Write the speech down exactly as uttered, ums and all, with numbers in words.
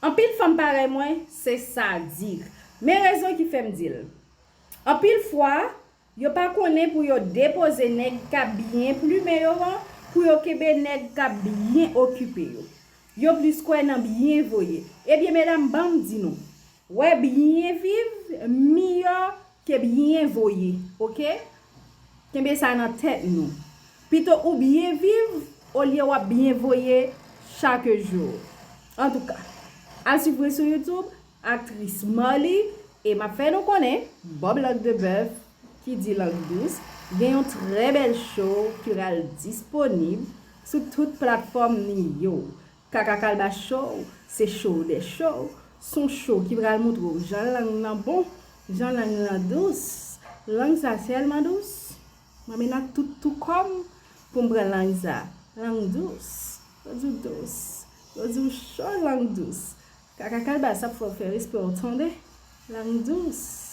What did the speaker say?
Anpil fanm parèy mwen, se sadik. Men rezon ki fè m di l. Anpil fwa, yo pa konnen pou yo depoze nèg k ap byen plimen yo an, pou yo kenbe nèg k ap byen okipe yo. Yo plis kwè nan byen voye. Ebyen, medam, ban m di nou, wè byen viv miyò ke byen voye, oke? Kenbe sa nan tèt nou. Pito ou byen viv, olye w ap byen voye chak jou. Antouka, al swiv mwen sou YouTube, aktris Marly, e m ap fè nou konnen, Bob Langue de Bœuf, ki di lang dous, gen yon trè bèl show ki pral disponib sou tout platfòm li yo. Kaka Kalbas Show, se show dè show, se yon show ki pral montre w jan lang nan bon, jan lang nan dous. Lang sa tèlman dous. Mwen mennen ak tout tou kò m pou m pran lang sa. Lang dous. Yo di w dous. Yo di w cho, lang dous. Kaka Kalbas ap fè w fè respè w, tande. Lang dous.